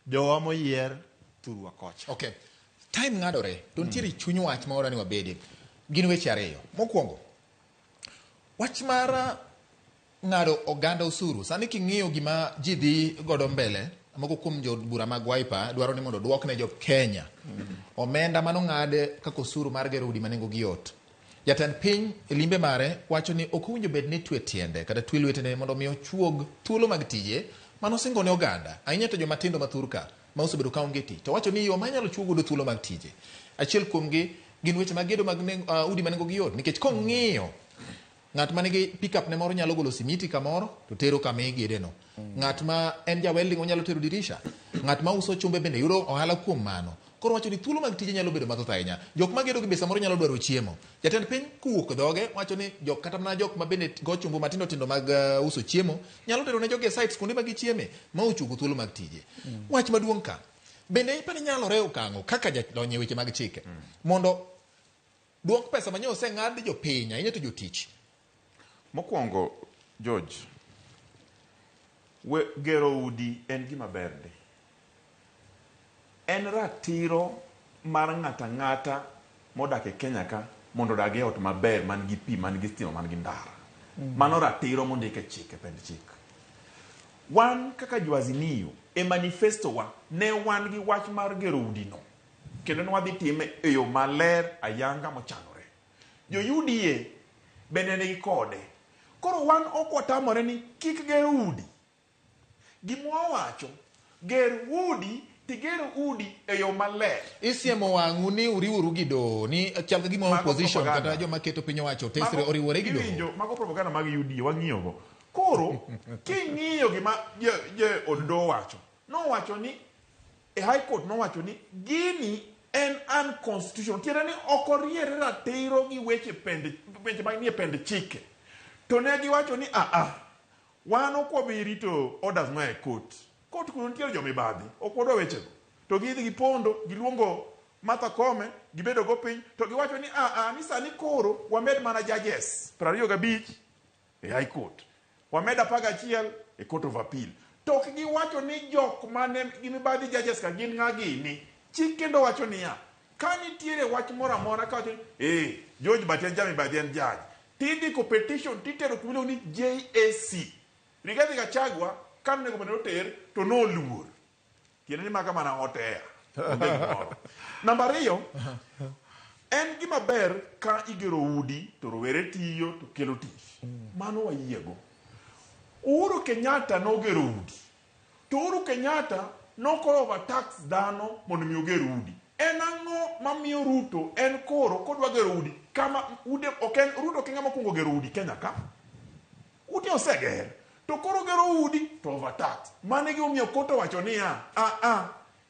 Jowa moyier thurwa kocha. Okay. Time ng'adore to nitiere chuny wach ma wadwa ni wabede. Gin weche ariyo. Mokwongo, wach mar ng'ado oganda osuru. Sani king'iyo gima ji dhi godo mbele, moko kuom jood bura mag Wiper dwaro ni mondo oduok ne jo Kenya omenda manong'ad kaka osuru mar gero udi ma nengogi yot. Jatend piny e limbe mare wacho ni ok owinjo bed ni twe tiende kata twe lwetene mondo mi ochuog thuolo mag tije manosingo ne oganda, ahinya to joma tindo ma thurka ma osebedo ka onge tich. To owacho ni yo ma inyalo chuog godo thuolo mag tije, achiel kuomgi gin weche mag gedo mag udi ma nengogi yot nikech kong'iyo Ng'at ma nigi pickup ne moro nyalo golo simiti kamoro to tero kama igedeno. Ng'at ma en ja welding onyalo tero dirisha. Ng'at ma uso chumbe bende yudo ohala kuom mano. Koro wacho ni thuolo mag tije nyalo bedo mathoth ahinya. Jok ma gedo gi be samoro nyalo dwaro chiemo. Jatend piny kowuok e dhoge wacho ni jok kata mana jok ma bende go chumbu matindo tindo mag uso chiemo nyalo tero ne jogi e sites kuonde ma gichieme ma ochuogo thuolo mag tije. Wach maduong' ka bende ipani nyalore okang'o kaka jalony e weche mag chike mondo Duok pesa ma nyo oseng'ad jopiny, ahinya to jotich. Mokwongo, George, we gero udi en gima ber ndi. En ratiro mar ng'ato ang'ata modak e Kenya ka mondo odag e ot maber man gi pi, man gi stima, man gi ndara. Mano ratiro mondik e chik, e pend chik. Wan kaka jo Azimio, e manifesto wa, ne wan gi wach mar gero udi no. Kendo ne wadhi time e yo maler ayanga mochanore. Jo UDA bende nigi kode. Koro wan ok watamore ni kik ger udi. Gima wawacho, ger udi tiger udi e yo maler. Isiemo wang'u ni uriworu gi doho ni chal ka gima Mago opposition propaganda. kata joma keto piny owacho tesre Mago- oriwore gi doho. iwinjo, mago propaganda mag UDA wang'iyogo. Koro king'iyo gima je, je od doho wacho, nowacho ni E High Court nowacho ni gini en unconstitutional, tiende ni ok oriere ratiro gi weche pend, weche manie pend chike. To ne giwacho ni a a wan ok wabi rito orders moa e court. Court kuno nitiere jomibadhi, ok wadwa wechego. To gidhi gipondo, giluongo Martha Koome, gibedo go piny, to giwacho ni a a ni sani koro wamed mana judges 25 e High Court. Wamed 11 e Court of Appeal. To ok giwacho ni jok mane gi mibadhi judges ka gin ng'a gini. Chik kendo wacho niya, ka nitiere wach moro amora ka wacho ni eh, George Bati en jamibadhi en judge. Tindiko petition titero kuma iluongo ni JSC. Rigathi Gachagua ka nonego bed ni oter to noluor. Tiende ni maga mana hot air. Onge gimoro. Namba ariyo, en gima ber ka igero udi to rowere tiyo to kelo tich. Mano wayiego. Uhuru Kenyatta nogero udi. To Uhuru Kenyatta nokoro overtax dhano mondo mi oger udi. En ang'o mamiyo Ruto en koro kodwa gero udi kama ude ok en Ruto ok en ng'ama okuongo gero udi Kenya ka. Ute oseger, to koro gero udi to overtax. Mano e gimomiyo court owacho niya, a a,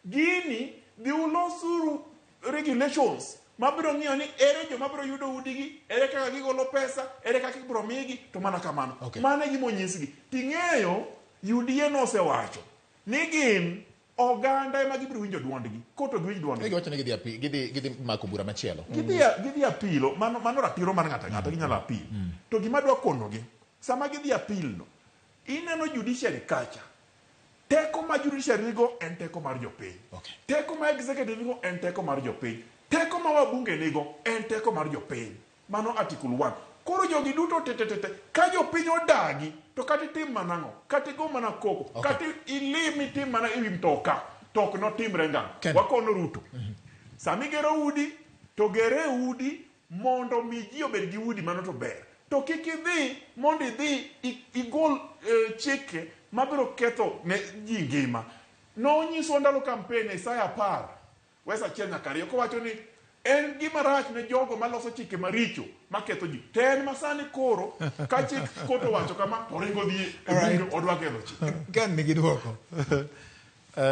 gini dhi ulosuru regulations mabiro ng'iyo ni ere joma biro yudo udigi, ere kaka gigolo pesa, ere kaka ibiro migi, to mana kamano. Okay. Mano e gima onyisgi. Ting'eyo UDA nosewacho ni gin Oganda ema gibiro winjo dwondgi. Court ok winj dwondgi. Ne giwacho ni gidhi api, gidhi, gidhi mako bura machielo. Gidhi, gidhi apilo, mano, mano ratiro mar ng'ato ang'ata, ginyalo apil. To gima adwa konogi, sama gidhi apil no, ineno judiciary kacha, teko ma judiciary nigo en teko mar jopiny. Okay. Teko ma executive nigo en teko mar jopiny. Teko ma wabunge nigo en teko mar jopiny. Mano article 1. Koro jogi duto tetetete, ka jopiny odagi, to kata itim mana ang'o, kata igo mana koko, Okay. kata ilim itim mana ewi mtoka, to ok notimre ngang'. Ken. Wakono Ruto. Sama igero udi, to gere udi mondo mi ji obed gi udi, mano to ber. To kik idhi mondo idhi igol chike mabiro ketho ne ji ngima. Nonyiswa ndalo campaign Isaya 10 Wes achiel nyaka ariyo kowacho ni en gima rach ne jogo maloso chike maricho maketho ji. To en masani koro ka chik court owacho kama to oringo dhi e bunge odwa ketho chik. Ken nigi dwoko.